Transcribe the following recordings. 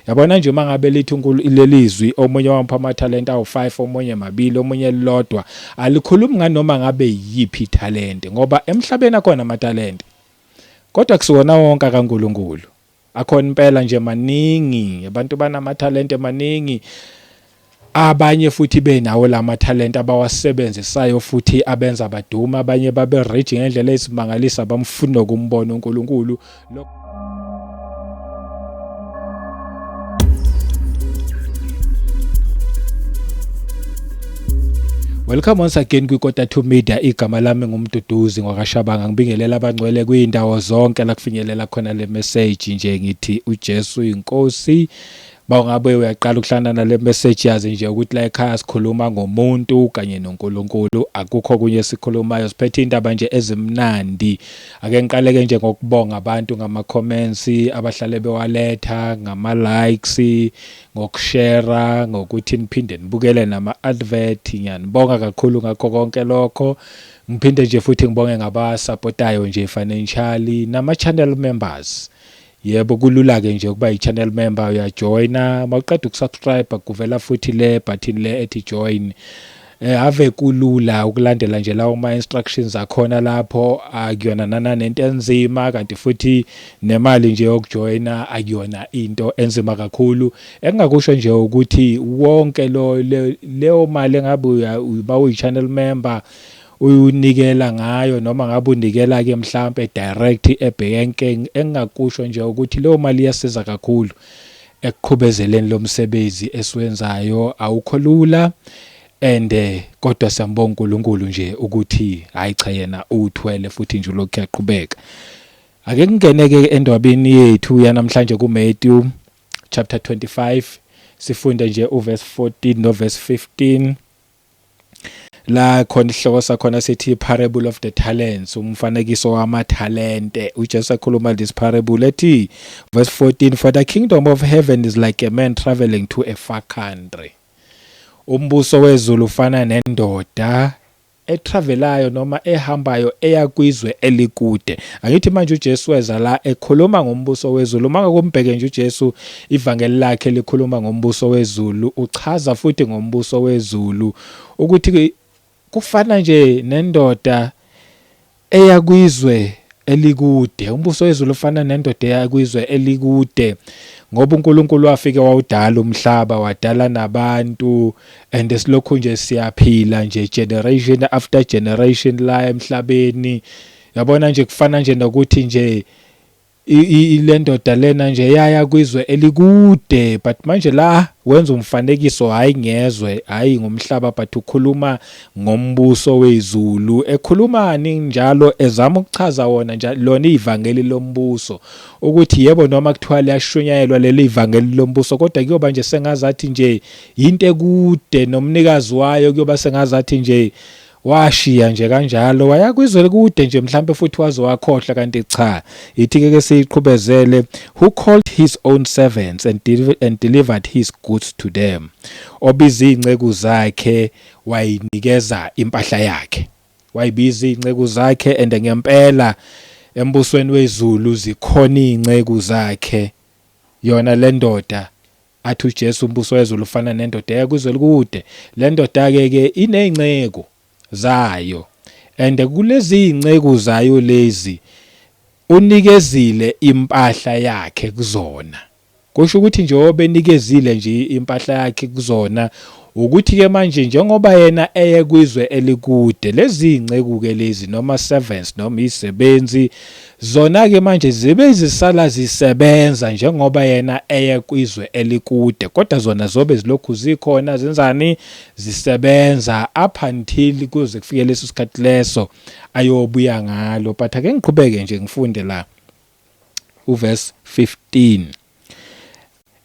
Yabona nje uma ngabe lithi lelizwi omunye wampha amathalente awu5, omunye mabili, omunye lodwa, alikhulumi nganoma ngabe yiphi ithalente, ngoba emhlabeni akhona amathalente. Kodwa kusiwona wonke kaNkuluNkulu. Akhona impela nje maningi, abantu banamathalente maningi. Abanye futhi benawo lamathalente abawasebenzisayo futhi abenza baduma, abanye babe rich ngendlela ezimangalisa, bamfuna ukumbona uNkulunkulu. Welcome once again kwiKota 2 Media. Igama lami nguMduduzi ngwakaShabanga. Ngibingelela abangcwele kuyindawo zonke la kufinyelela khona le message nje, ngithi uJesu inkosi. Bawungabe uyaqala ukuhlangana nale message, yazi nje ukuthi la ekhaya sikhuluma ngomuntu kanye noNkulunkulu, akukho kunye esikhulumayo, siphethe indaba nje ezimnandi. Ake ngiqaleke nje ngokubonga abantu ngama comments abahlale bewaletha, ngama likes, ngokushare, ngokuthi niphinde nibukele nama advert. Ngiyanibonga kakhulu ngakho konke lokho. Ngiphinde nje futhi ngibonge ngabasupportayo nje financially nama channel members. Yebo, kulula ke nje ukuba i-channel member, uyajoyina mawuqeda ukusubscribe kuvela futhi le button le ethi join. Ave kulula ukulandela nje lawo ma instructions akhona lapho, akuyona nana nento enzima, kanti futhi nemali nje yokujoyina akuyona into enzima kakhulu. Engingakusho nje ukuthi wonke lo leyo mali engabe uba uyi-channel member uyinikela ngayo, noma ngabe unikela ke mhlambe direct ebhenke, engingakusho nje ukuthi leyo mali iyasiza kakhulu ekuqhubezeleni lo msebenzi esiwenzayo. Awukho lula and kodwa siyambonga uNkulunkulu nje ukuthi hayi cha, yena uthwele futhi nje lokhu kuyaqhubeka. Ake kungeneke endwabeni yethu yanamhlanje ku Matthew chapter 25, sifunde nje uverse 14 no verse 15. La khona isihloko sakhona sithi parable of the talents, umfanekiso wamathalente. uJesu akhuluma this parable ethi verse 14, for the kingdom of heaven is like a man traveling to a far country. Umbuso wezulu ufana nendoda etravelayo noma ehambayo eya kwizwe elikude. Angithi manje uJesu weza la ekhuluma ngombuso wezulu. Uma ngakumbheke nje uJesu, ivangeli lakhe likhuluma ngombuso wezulu, uchaza futhi ngombuso wezulu ukuthi kufana nje nendoda eya kwizwe elikude. Umbuso wezulu ufana nendoda eya kwizwe elikude, ngoba uNkulunkulu wafike wawudala umhlaba, wadala nabantu, and silokhu nje siyaphila nje generation after generation la emhlabeni. Yabona nje kufana nje nokuthi nje ile ndoda lena nje yaya kwizwe elikude, but manje la wenza umfanekiso hayi ngezwe, hayi ngomhlaba, but ukhuluma ngombuso wezulu. Ekhulumani njalo ezama ukuchaza wona nje lona ivangeli lombuso, ukuthi yebo noma kuthiwa liyashunyayelwa leli ivangeli lombuso, kodwa kuyoba nje sengazathi nje into ekude, nomnikazi wayo kuyoba sengazathi nje washiya nje kanjalo waya kwizwe likude nje mhlambe futhi waze wakhohlwa. Kanti cha, ithi ke siyiqhubezele. Who called his own servants and delivered his goods to them. Obiza inceku zakhe wayinikeza impahla yakhe. Wayibiza inceku zakhe, and ngempela embusweni wezulu zikhona inceku zakhe. Yona le ndoda athi uJesu umbuso wezulu ufana nendoda eya kwizwe elikude. Le ndoda ke ke ineyinceku zayo, and kulezi inceku zayo lezi unikezile impahla yakhe kuzona. Kusho ukuthi njengoba enikezile nje impahla yakhe kuzona, ukuthi ke manje njengoba yena eye kwizwe elikude, lezi inceku ke lezi noma servants noma izisebenzi zona ke manje zibe zisala zisebenza njengoba yena eye kwizwe elikude, kodwa zona zobe zilokhu zikhona zenzani, zisebenza up until kuze kufike leso sikhathi leso ayobuya ngalo. But ake ngiqhubeke nje ngifunde la uverse 15.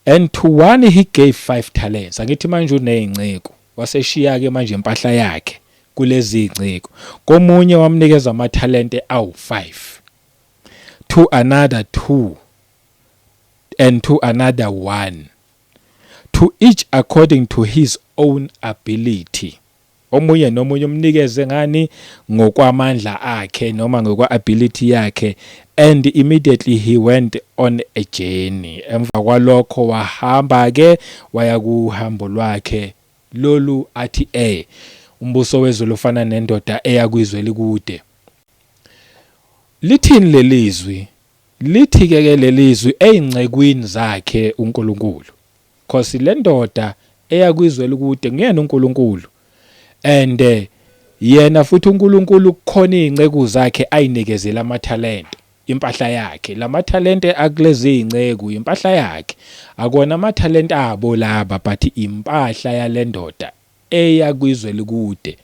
And to one he gave 5 talents. Angithi manje uneyinceku, waseshiya ke manje impahla yakhe kulezi inceku. Komunye wamnikeza amathalente awu5, to another 2, and to another 1, to each according to his own ability. Omunye nomunye umnikeze ngani? Ngokwamandla akhe noma ngokwa-ability yakhe. And immediately he went on a journey. Emva kwalokho wahamba-ke waya kuhambo lwakhe lolu athi umbuso wezulu ufana nendoda eya kwizwe elikude. Lithini lelizwi? Lithi-ke ke lelizwi ey'ncekwini zakhe uNkulunkulu. Cause lendoda eya kwizwe elikude nguyena uNkulunkulu. And yena futhi uNkulunkulu kukhona izinceku zakhe ayinikezele amathalente, impahla yakhe. Lamathalente akulezi zinceku impahla yakhe. Akona amathalente abo laba but impahla yalendoda eya kwizwe elikude.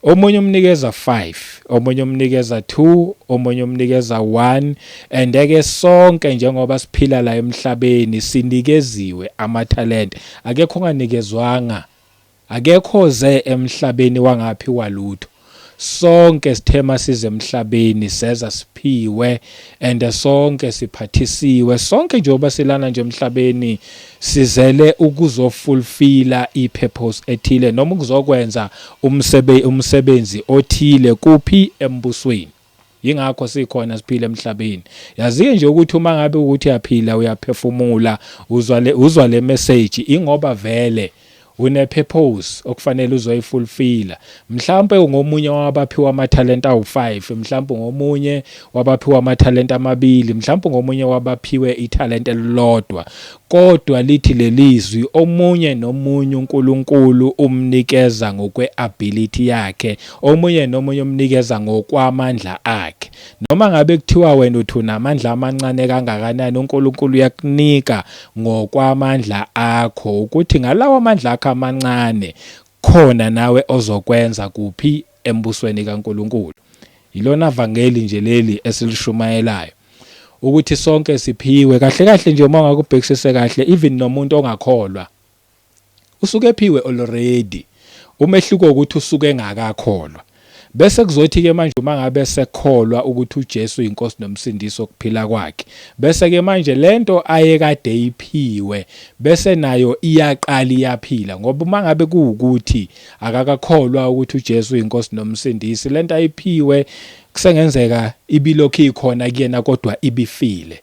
Omunye umnikeza 5, omunye umnikeza 2, omunye umnikeza 1 and ke sonke njengoba siphila la emhlabeni sinikeziwe amathalente. Akekho onganikezwanga, akekho ze emhlabeni wangaphiwa lutho. Sonke sithe masize emhlabeni seza siphiwe and sonke siphathisiwe. Sonke njengoba silana nje emhlabeni sizele ukuzofulfilla i-purpose ethile noma ukuzokwenza umsebenzi othile kuphi embusweni. Yingakho sikhona siphila emhlabeni. Yazi nje ukuthi uma ngabe ukuthi uyaphila uyaphefumula uzwa le message ingoba vele une purpose okufanele uzoyifulfilla. Mhlawumbe ungomunye wabaphiwa amathalenta awu5, mhlawumbe ungomunye wabaphiwa amathalenta amabili, mhlawumbe ungomunye wabaphiwe ithalente elilodwa. Kodwa lithi lelizwi omunye nomunye uNkulunkulu umnikeza ngokweability yakhe, omunye nomunye umnikeza ngokwamandla akhe. Noma ngabe kuthiwa wena uthi unamandla amancane kangakanani, uNkulunkulu uyakunika ngokwamandla akho, ukuthi ngalawo amandla akho amancane khona nawe ozokwenza kuphi embusweni kaNkulunkulu. Yilona vangeli nje leli esilishumayelayo, ukuthi sonke siphiwe. Kahle kahle nje uma ungakubhekisise kahle, even nomuntu ongakholwa usuke ephiwe already. Umehluko ukuthi usuke engakakholwa. Bese kuzothi ke manje uma ngabe sekholwa ukuthi uJesu uyinkosi nomsindisi wokuphila kwakhe, bese ke manje lento ayekade iphiwe bese nayo iyaqala iyaphila. Ngoba uma ngabe kuwukuthi akakakholwa ukuthi uJesu uyinkosi nomsindisi, lento ayiphiwe kusengenzeka ibilokhu ikhona kuyena kodwa ibifile.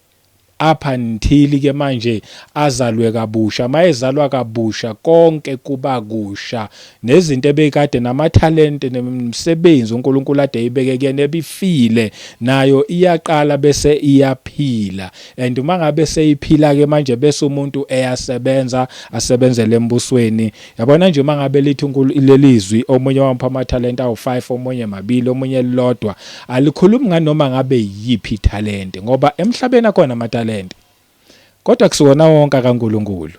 Up until ke manje azalwe kabusha. Mayezalwa kabusha konke kuba kusha, nezinto ebekade namathalente nemisebenzi uNkulunkulu ade eyibeke kuyena ebifile nayo iyaqala bese iyaphila. And uma ngabe seyiphila ke manje bese umuntu eyasebenza asebenzele embusweni. Yabona nje uma ngabe lithi lelizwi omunye wampha amathalente awu5, omunye mabili, omunye elilodwa, alikhulumi nganoma ngabe yiphi ithalente, ngoba emhlabeni akhona amathalente kodwa kusiwona wonke kaNkulunkulu.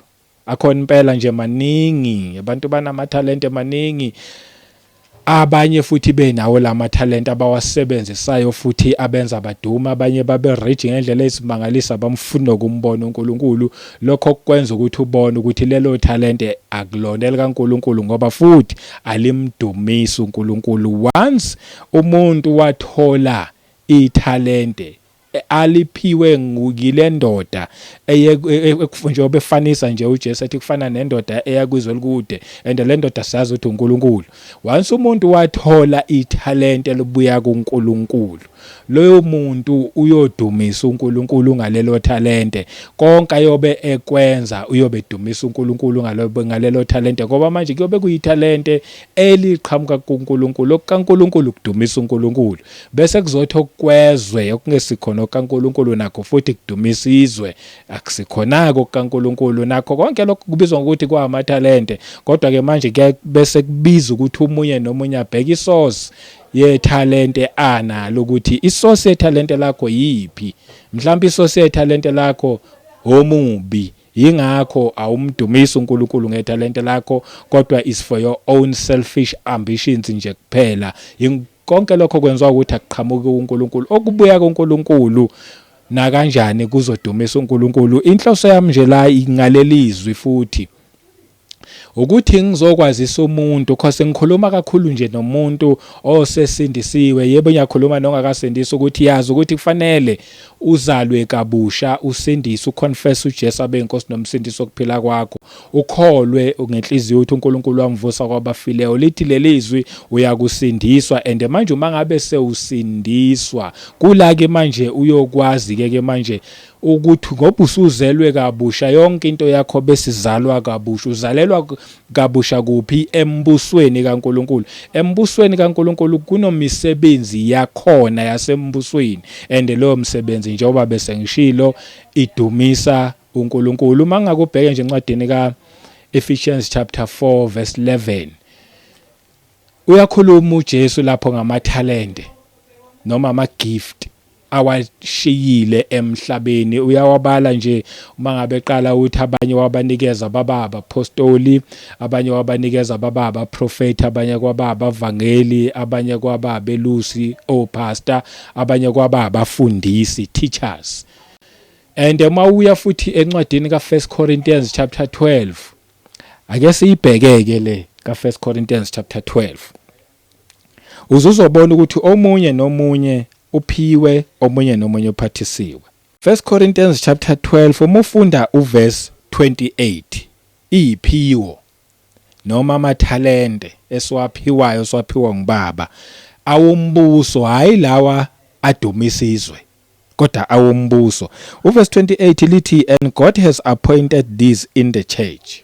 Akhona impela nje maningi, abantu banamathalente maningi, abanye futhi benawo lamathalente abawasebenzisayo futhi abenza baduma, abanye babe rich ngendlela ezimangalisa bamfuna ukumbona uNkulunkulu. Lokho kwenza ukuthi ubone ukuthi lelo talente akulona elikaNkulunkulu, ngoba futhi alimdumisi uNkulunkulu. Once umuntu wathola ithalente aliphiwe ngile ndoda njengoba efanisa nje uJesu ethi kufana nendoda eya kwizwe elikude, and le ndoda siyazi ukuthi uNkulunkulu. Once umuntu wathola ithalente elibuya kuNkulunkulu, loyo muntu uyodumisa uNkulunkulu ngalelo talente. Konke ayobe ekwenza uyobe edumisa uNkulunkulu ngalelo talente, ngoba manje kuyobe kuyithalente eliqhamuka kuNkulunkulu. OkukaNkulunkulu kudumisa uNkulunkulu, bese kuzothi okwezwe okungesikhona okaNkulunkulu nakho futhi kudumisa izwe, akusikhona-ke okukaNkulunkulu nakho. Konke lokho kubizwa ngokuthi kwamathalente, kodwa ke manje bese kubiza ukuthi omunye nomunye abheke isource yethalente analo, ukuthi isource yethalente lakho yiphi. Mhlawumbe isource yethalente lakho omubi, yingakho awumdumisi uNkulunkulu ngethalente lakho, kodwa is for your own selfish ambitions nje kuphela. Konke lokho kwenziwa ukuthi akuqhamuki kuNkulunkulu. Okubuya kuNkulunkulu nakanjani kuzodumisa uNkulunkulu. Inhloso yami nje la ngalelizwi futhi Ukuthi ngizokwazisa umuntu cause ngikhuluma kakhulu nje nomuntu osesindisiwe, yebo ngiyakhuluma nongakasindisi ukuthi yazi ukuthi kufanele uzalwe kabusha, usindiswe, uconfess uJesu abe inkosi nomsindisi wokuphila kwakho, ukholwe ngenhliziyo ukuthi uNkulunkulu wamvusa kwabafileyo. Lithi lelizwi uyakusindiswa, and manje uma ngabe sewusindiswa kula ke manje uyokwazi ke ke manje ukuthi ngoba usuzelwe kabusha yonke into yakho besizalwa kabusha. Uzalelwa kabusha kuphi? Embusweni kaNkuluNkulu. Embusweni kaNkuluNkulu kunomisebenzi yakhona yasembusweni, and leyo msebenzi njengoba bese ngishilo idumisa uNkulunkulu. Uma ngakubheke nje encwadini ka Ephesians chapter 4 verse 11, uyakhuluma uJesu lapho ngamathalente noma ama gift awashiyile emhlabeni. Uyawabala nje uma ngabe eqala ukuthi abanye wabanikeza baba abapostoli, abanye wabanikeza baba abaprofeti, abanye kwaba abavangeli, abanye kwaba abelusi opastor, abanye kwaba abafundisi, teachers. And uma uya futhi encwadini ka1 Corinthians chapter 12, ake siyibhekeke le ka1 Corinthians chapter 12, uzuzobona ukuthi omunye nomunye uphiwe, omunye nomunye uphathisiwe. 1 Corinthians chapter 12, uma ufunda uverse 28, iyiphiwo noma amathalente esiwaphiwayo, siwaphiwa ngubaba, awumbuso, hayi lawa adumisa izwe, kodwa awombuso. Uverse 28 lithi, "And God has appointed these in the church."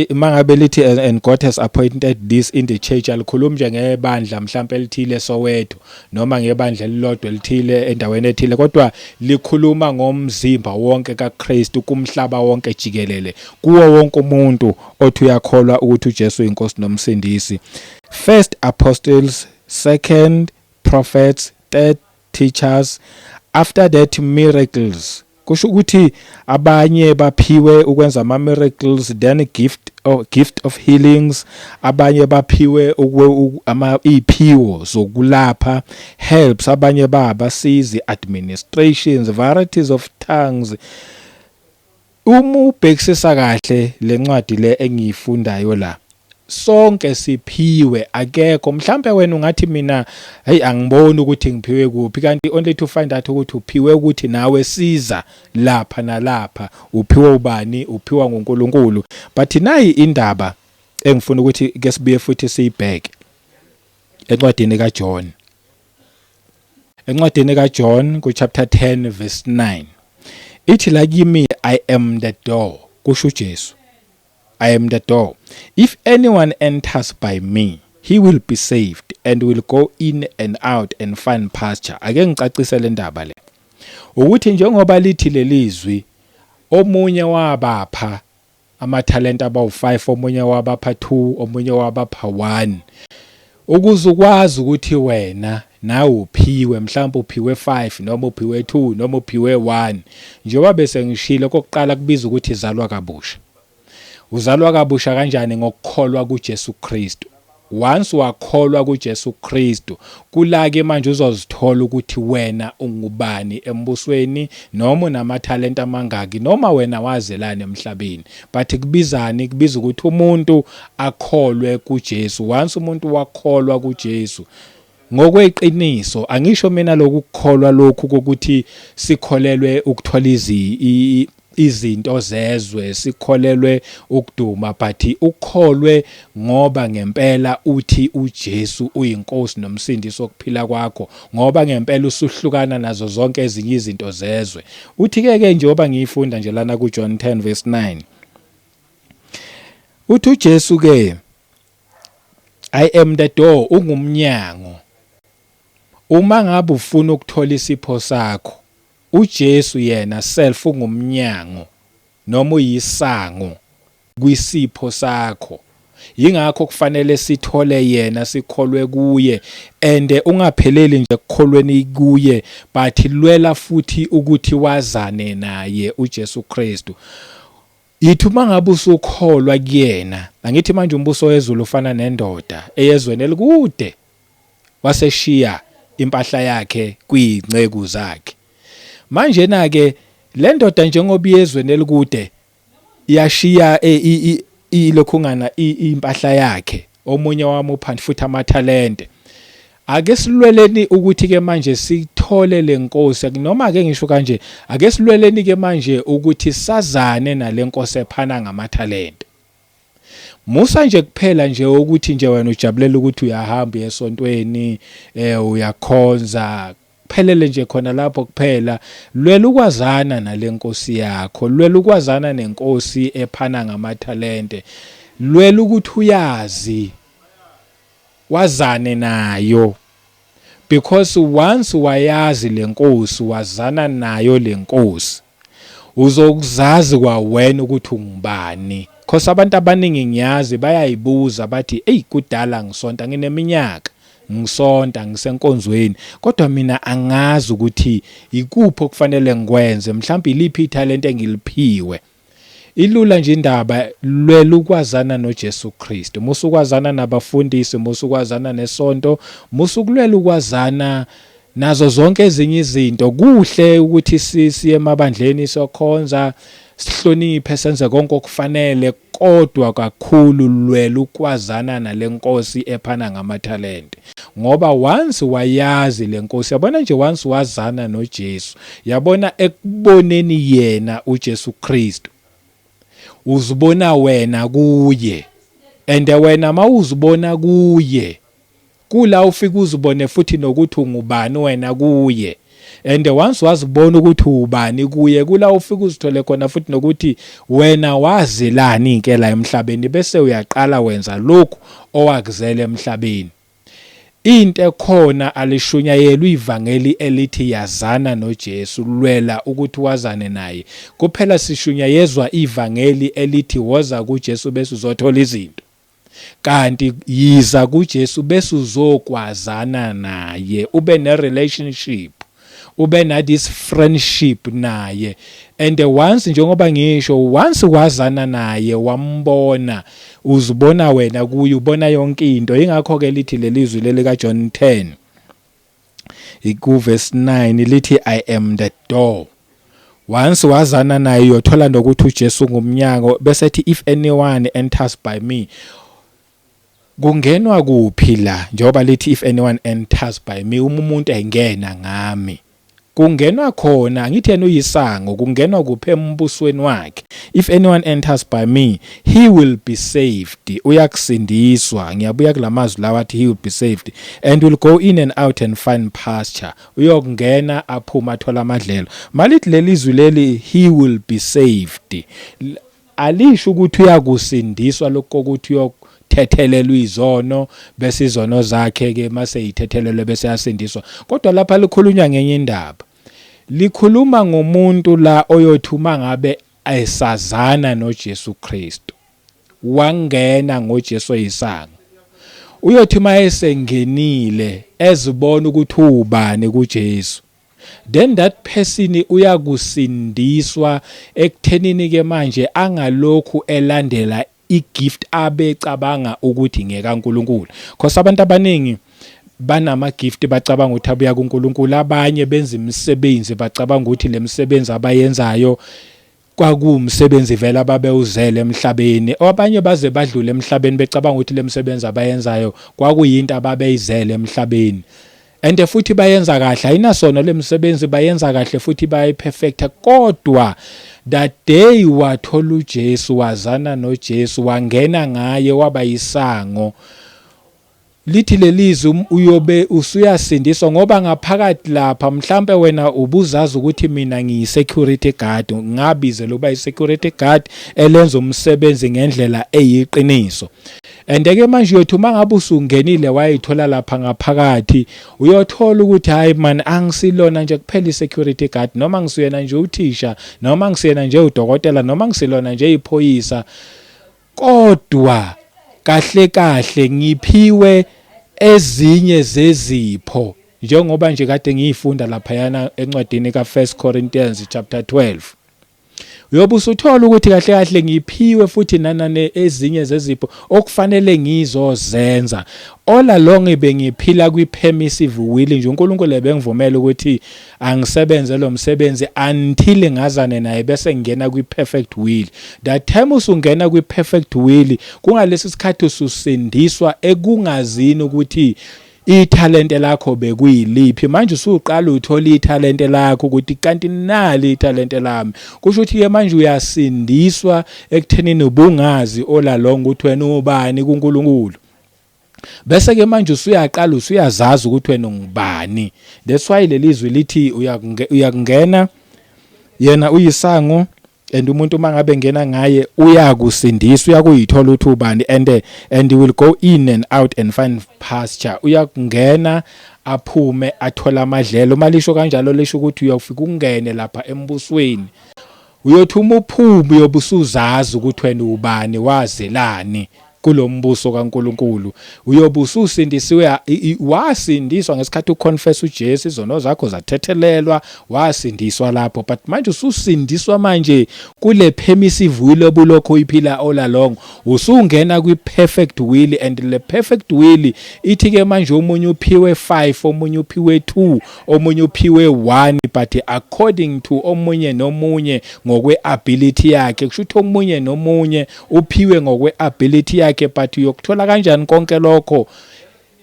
Mangabe lithi "And God has appointed this in the church", alikhulumi nje ngebandla mhlawumbe elithile Soweto noma ngebandla elilodwa elithile endaweni ethile, kodwa likhuluma ngomzimba wonke kaKristu kumhlaba wonke jikelele, kuwo wonke umuntu othi uyakholwa ukuthi uJesu uyinkosi nomsindisi. First apostles, second prophets, third teachers, after that miracles. Kusho ukuthi abanye baphiwe ukwenza ama miracles, then gift of healings, abanye baphiwe ama iphiwo zokulapha, helps, abanye babasizi, administrations, varieties of tongues. Uma ubhekisisa kahle lencwadi le engiyifundayo la, sonke siphiwe, akekho. Mhlambe wena ungathi, "Mina hey, angiboni ukuthi ngiphiwe kuphi", kanti only to find out ukuthi uphiwe ukuthi nawe siza lapha nalapha. Uphiwe ubani? Uphiwa nguNkulunkulu. But nayi indaba engifuna ukuthi ke sibuye futhi siyibheke encwadini kaJohn, encwadini kaJohn ku chapter 10 verse 9, ithi la kimi, "I am the door", kusho uJesu, "I am the door. If anyone enters by me, he will be saved and will go in and out and find pasture." Ake ngicacise le ndaba le ukuthi njengoba lithi lelizwi, omunye wabapha amathalenta abawu5, omunye wabapha 2, omunye wabapha 1, ukuze ukwazi ukuthi wena nawe uphiwe, mhlawumbe uphiwe 5 noma uphiwe 2 noma uphiwe 1, njengoba bese ngishilo kokuqala, kubiza ukuthi izalwa kabusha. Uzalwa kabusha kanjani? Ngokukholwa kuJesu Kristu. Once wakholwa kuJesu Kristu, kula ke manje uzozithola ukuthi wena ungubani embusweni, noma unamathalenta amangaki, noma wena wazelana emhlabeni. But kubizani? Kubiza ukuthi umuntu akholwe kuJesu. Once umuntu wakholwa kuJesu ngokweqiniso, angisho mina lokukholwa lokhu kokuthi sikholelwe ukuthola izinto zezwe, sikholelwe ukuduma, but ukholwe ngoba ngempela uthi uJesu uyinkosi nomsindisi wokuphila kwakho, ngoba ngempela usuhlukana nazo zonke ezinye izinto zezwe. Uthi ke ke njengoba ngiyifunda nje lana ku John 10 verse 9, uthi uJesu ke, "I am the door", ungumnyango. Uma ngabe ufuna ukuthola isipho sakho, uJesu yena self ungumnyango noma uyisango kwisipho sakho. Yingakho kufanele sithole yena, sikholwe kuye, and ungapheleli nje kukholweni kuye, but lwela futhi ukuthi wazane naye uJesu Kristu. Yithi uma ngabe usukholwa kuyena, angithi manje umbuso wezulu ufana nendoda eyezweni elikude, waseshiya impahla yakhe kwinceku zakhe. Manje na ke le ndoda, njengoba iyezweni elikude, iyashiya ilokhungana impahla yakhe, omunye wamupha futhi amathalente. Ake silweleni ukuthi ke manje sithole lenkosi, noma ke ngisho kanje, ake silweleni ke manje ukuthi sazane nalenkosi ephana ngamathalente. Musa nje kuphela nje ukuthi nje wena ujabulela ukuthi uyahamba uye esontweni, uyakhonza, kuphelele nje khona lapho kuphela. Lwela ukwazana nalenkosi yakho, lwela ukwazana nenkosi ephana ngamathalente, lwela ukuthi uyazi, wazane nayo. Because once wayazi lenkosi, wazana nayo lenkosi, uzokuzazi kwawena ukuthi ungubani. Cause abantu abaningi ngiyazi bayayibuza bathi, "Ey, kudala ngisonta, ngineminyaka ngisonta, ngisenkonzweni, kodwa mina angazi ukuthi ikuphi okufanele ngikwenze, mhlawumbe iliphi ithalente engiliphiwe." Ilula nje indaba, lwela ukwazana noJesu Kristu. Musa ukwazana nabafundisi, musa ukwazana nesonto, musa ukulwela ukwazana nazo zonke ezinye izinto. Kuhle ukuthi siye emabandleni siyokhonza, sihloniphe, senze konke okufanele, kodwa kakhulu lwela ukwazana nalenkosi ephana ngamathalente. Ngoba once wayazi lenkosi, yabona nje, once wazana noJesu, yabona, ekuboneni yena uJesu Kristu, uzibona wena kuye. And wena mawuzibona kuye, kula ufika uzibone futhi nokuthi ungubani wena kuye. And once wazibona ukuthi ubani kuye, kula ufika uzithole khona futhi nokuthi wena wazelani ke la emhlabeni, bese uyaqala wenza lokhu owakuzela emhlabeni. Into ekhona, alishunyayelwa ivangeli elithi yazana noJesu, lwela ukuthi wazane naye kuphela. Sishunyayezwa ivangeli elithi woza kuJesu bese uzothola izinto, kanti yiza kuJesu bese uzokwazana naye, ube ne relationship, ube na this friendship naye. And once, njengoba ngisho, once wazana naye, wambona, uzibona wena kuye, ubona yonke into. Ingakho ke lithi lelizwi leli ka John 10 iku verse 9 lithi, "I am the door." Once wazana naye, uyothola nokuthi uJesu ngumnyango, bese ethi, "If anyone enters by me." Kungenwa kuphi la, njengoba lithi, "If anyone enters by me"? Uma umuntu engena ngami, kungenwa khona, angithi yena uyisango? Kungenwa kuphi? Embusweni wakhe. "If anyone enters by me, he will be saved." Uyakusindiswa. Ngiyabuya kulamazwi lawa athi, "He will be saved and will go in and out and find pasture." Uyokungena, aphuma, athola amadlelo. Malithi lelizwi leli, "He will be saved," alisho ukuthi uyakusindiswa lokho kokuthi uyothethelelwa izono, bese izono zakhe ke mase yithethelelwe bese yasindiswa. Kodwa lapha likhulunywa ngenye indaba, likhuluma ngomuntu la oyothi uma ngabe esazana noJesu Kristu, wangena ngoJesu oyisango, uyothi mayesengenile ezibona ukuthi ubani kuJesu, then that person uyakusindiswa ekuthenini ke manje angalokhu elandela igift abecabanga ukuthi ngekaNkuluNkulu. Because abantu abaningi banama gift, bacabanga ukuthi abuya kuNkulunkulu. Abanye benza imisebenzi, bacabanga ukuthi lemisebenzi abayenzayo kwakuwumsebenzi vele ababewuzele emhlabeni. Abanye baze badlule emhlabeni becabanga ukuthi lemisebenzi abayenzayo kwakuyinto ababeyizele emhlabeni, and futhi bayenza kahle, ayinasono lemsebenzi, bayenza kahle futhi bayayiperfecta. Kodwa that day wathola uJesu, wazana noJesu, wangena ngaye, waba yisango, lithi lelizwi uyobe usuyasindiswa, ngoba ngaphakathi lapha mhlambe wena ubuzazi ukuthi mina ngiyi-security guard, ngabizela ukuba i-security guard elenza umsebenzi ngendlela eyiqiniso. And ke manje uyothi uma ngabe usungenile, wayithola lapha ngaphakathi, uyothola ukuthi, hayi man, angisilona nje kuphela i-security guard, noma ngisuyena nje uthisha, noma ngisuyena nje udokotela, noma ngisilona nje iphoyisa, kodwa kahle kahle ngiphiwe ezinye zezipho, njengoba nje kade ngiyifunda laphayana encwadini ka1 Corinthians chapter 12. Uyobe usuthola ukuthi kahle kahle ngiphiwe futhi nanane ezinye zezipho okufanele ngizozenza. All along bengiphila kwi-permissive will nje, uNkulunkulu ebengivumela ukuthi angisebenze lo msebenzi until ngazane naye bese ngingena kwi-perfect will. That time usungena kwi-perfect will, kungalesi sikhathi ususindiswa ekungazini ukuthi ithalente lakho bekuyiliphi. Manje usuqala uthola ithalente lakho ukuthi kanti nali ithalente lami. Kusho ukuthi ke manje uyasindiswa ekuthenini ubungazi all along ukuthi wena ubani kuNkulunkulu. Bese ke manje usuyaqala usuyazazi ukuthi wena ungubani. That's why leli zwi lithi uyakungena yena uyisango, and umuntu uma ngabe ngena ngaye uyakusindisa, uyakuyithola ukuthi ubani, and he will go in and out and find pasture. Uyakungena aphume athola amadlelo. Uma lisho kanjalo lisho ukuthi uyofika ungene lapha embusweni, uyothi uma uphuma uyobe usuzazi ukuthi wena ubani, wazelani kulombuso kaNkuluNkulu. Uyobe ususindisiwe, wasindiswa ngesikhathi uconfess uJesu, izono zakho zathethelelwa, wasindiswa lapho. But manje ususindiswa manje kule permissive will obulokho uyiphila all along, usungena kwi perfect will, and le perfect will ithi ke manje omunye uphiwe 5, omunye uphiwe 2, omunye uphiwe 1, but according to omunye nomunye ngokwe ability yakhe. Kusho ukuthi omunye nomunye uphiwe ngokwe ability yakhe, but uyokuthola kanjani konke lokho?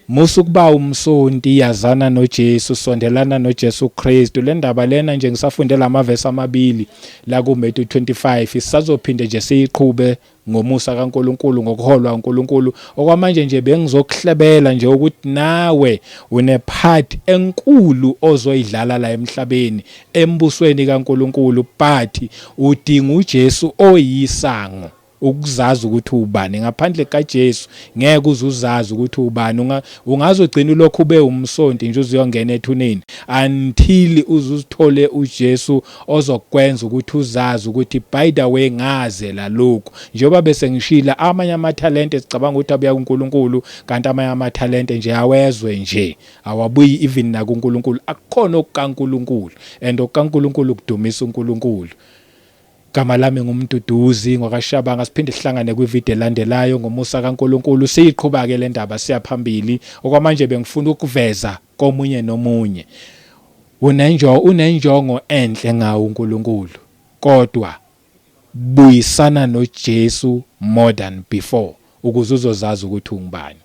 Musa ukuba umsonti, yazana noJesu, sondelana noJesu Kristu. Le ndaba lena nje ngisafundela amavesi amabili la kuMatthew 25, sisazophinde nje siyiqhube ngomusa kaNkuluNkulu, ngokuholwa uNkulunkulu. Okwamanje nje bengizokuhlebela nje ukuthi nawe une-part enkulu ozoyidlala la emhlabeni embusweni kaNkuluNkulu, but udinga uJesu oyisango ukuzazi ukuthi ubani. Ngaphandle kaJesu ngeke uze uzazi ukuthi ubani. Ungazogcina ulokhu ube umsonti nje uzuyongena ethuneni until uzuzithole uJesu ozokwenza ukuthi uzazi ukuthi by the way ngazela lokhu. Njengoba bese ngishila, amanye amathalente sicabanga ukuthi abuya kuNkulunkulu, kanti amanye amathalente nje awezwe nje, awabuyi even nakuNkulunkulu. Akukhona okukaNkulunkulu, and okukaNkulunkulu kudumisa uNkulunkulu. Gama lami nguMduduzi ngwakaShabanga. Siphinde sihlangane kwivideo elandelayo ngomusa kaNkulunkulu, siyiqhuba ke le ndaba siya phambili. Okwamanje bengifuna ukuveza komunye nomunye unenjongo enhle ngawo uNkulunkulu, kodwa buyisana noJesu more than before ukuze uzozazi ukuthi ungubani.